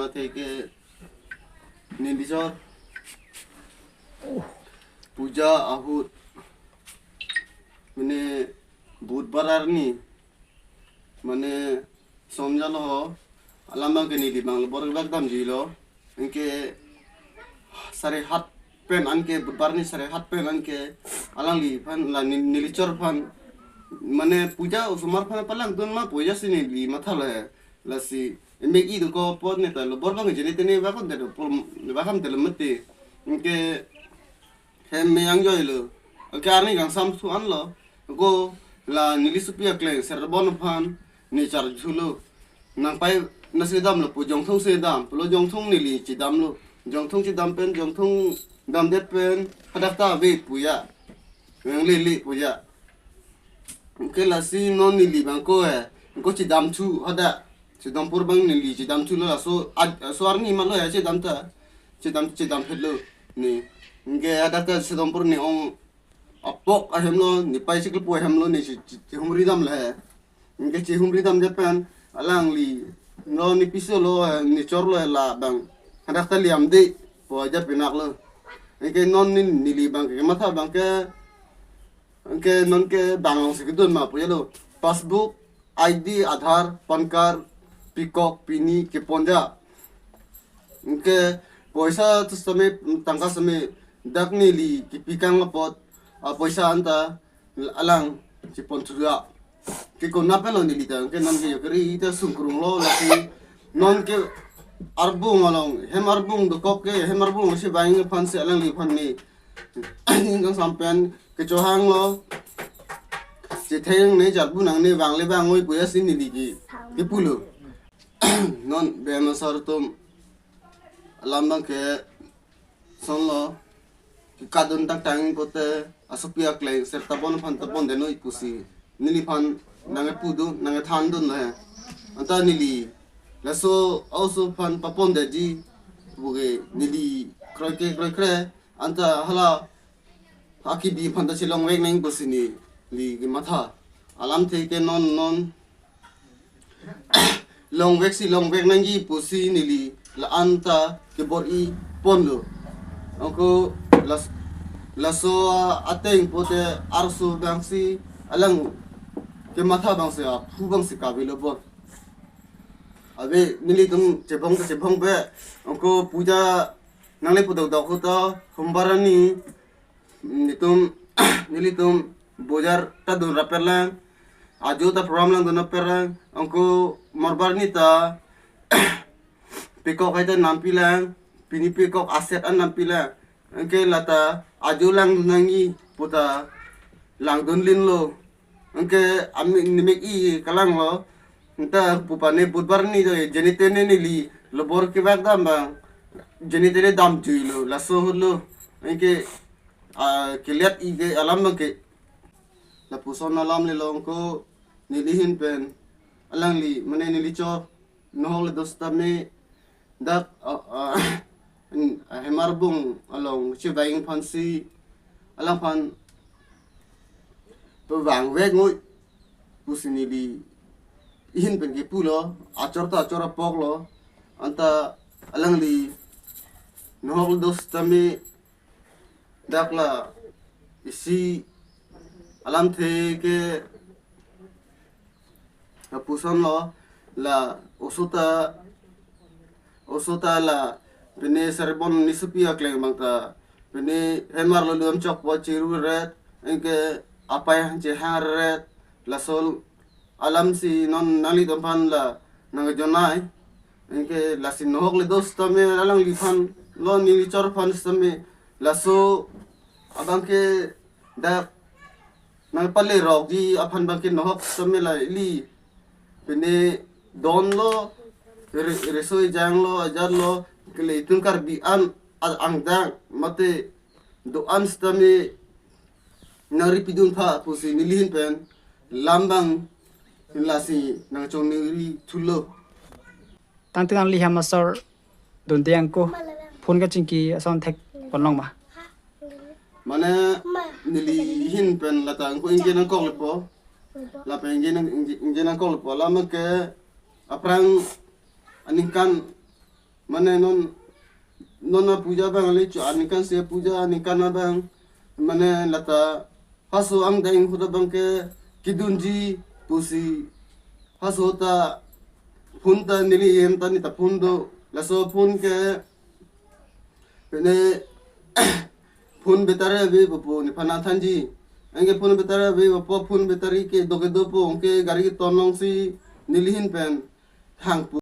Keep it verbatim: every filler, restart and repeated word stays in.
Atheke nelichor puja ahut mane Budbar arni mane somjalo ho, alam abangke neli abang lo bor kebak damjuilo. Anke sare hat pen anke Budbar arni sare hat pen anke alangliphan la ne-, nelichor aphan mane puja osomar aphan palangdun ma puja si neli mathalo he. Lasi emek i dokok apot ne ta lo bor abang jeni tene bakon ta lo pol bakam ta lo mati. Anke hem me angjoi lo. Anke arni kangsam su anlo. Ko la neli sopi akleng Serbon aphan ne charjulo. Nangpai nasi damlo pu Jongthong si dam. Pulo Jongthong neli chidamlo. Jongthong chidam pen Jongthong damdet pen hadak ta ave puja. Yang lele puja. Anke lasi non neli abang ko eh. Ko chidamthu hadak. Sedompur abang neli chidamthulo laso ad-, laso arni malo ya chidam ta. Chidam chidam phelo ne. Anke hadak ta Sedompur ne ong apok ahemlo, ne pai chiklo pu ahemlo ne chi-, chi-, chihumri damlo he. Anke chihumri damdet pen alangli non ne piso lo, eh, ne chorlo la abang. Hadak ta liamde pu aja pinaklo. Anke non ne neli abangke matha abangke anke nonke bang along si kedun ma puja lo. Passbook, I D, Aadhaar, PAN card, pikok, pini, keponja. Anke poisa tu sitame tangka sitame dak neli kepikang apot, ah, poisa anta alang chepon thuda. Ke kona pen lo neli ta, ke nonke yo keri ta sungkrung lo lasi nonke arbung along, hem arbung dokok ke, hem arbung si bang aphan si alangliphan ne. Ingkang sampen kechohang lo. Chetheng ne jarbu nang ne bang le bang oi puja si neli ke. Kepulo. Non B M S R atum alam abangke sonlo. Kekadun tangtang pote asopi akleng Serbon aphan ta pon deno ipusi. Neliphan nang epu do, nang ethan dun le. Anta neli laso a-oso aphan papon deji. Buke neli kroike kroikre. Anta hala akibi aphan ta chelongvek nang pusi neli kematha. Alamthe ke non non longvek si longvek nangji pusi neli la-an ta kebor-i ponlo. Anke las-, laso ateng pote arso abang si alang kematha abang si aphu abang si kavelo bor. Ave nelitum chebong ta chebong be. Anke puja nangle pu dokdok ahut ta Humbar arni nelitum, nelitum bojar ta dun rap-et lang, ajo ta program langdun rap-et lang, anke Morbar arni ta pikok hai ta nampi lang, pini pikok aset an nampi lang, anke lata ajo langdun nangji pu ta langdun linlo. Anke ami nemek i kalanglo. Anta pupa ne Budbar arni do jeni tene neli lo bor kebak dam abang. Jeni tene damjuilo laso ahut lo. Anke, ah, keliat i ke alam abangke. Lapuson alam le long ko neli ahin pen alangli mane nelichor nohok le do sitame dak, ah, ah, hem arbung along chevang aphan si alangphan pevangvek ngoi pusi neli ahin pen kepulo, achor ta achor apok lo, anta alangli nohok le do sitame dak la isi alamthe ke lapuson lo, la oso ta, oso ta la pine Serbon nesopi akleng abang ta pine hem arlo luam chokpo chiru ret, anke apai hang chehang ret, laso alam si non nanglitum aphan la nangjonai. Anke lasi nohok le do sitame alangliphan lo nelichor aphan sitame laso abangke dak nangpalerokji aphan abangke nohok sitame la ili pine don lo, re-, resoi jang lo, ajat lo, kele itum Karbi an a-, angdang mate do-an sitame nangri pidun tha pusi neli ahin pen lam abang lasi nangchongningri thulo. Tangte nangli hem asor dunde angko phone kachingki ason thek ponlong ma? Mane neli ahin pen lata angko ingke nangkok lepo. Lapen ingke nang, ingke, ingke nangkok lepo. Lama ke aphrang aningkan mane non non apuja abang le chu aningkan si apuja aningkan abang mane lata haso angdeng ahut abang ke kedunji pusi haso ta phone ta neli hem ta neta phone do laso phone ke pine phone battery ave pupo nephan nangthanji. Anke phone battery ave pupo phone battery kedo kedo po anke gari keton alongsi neli ahin pen hang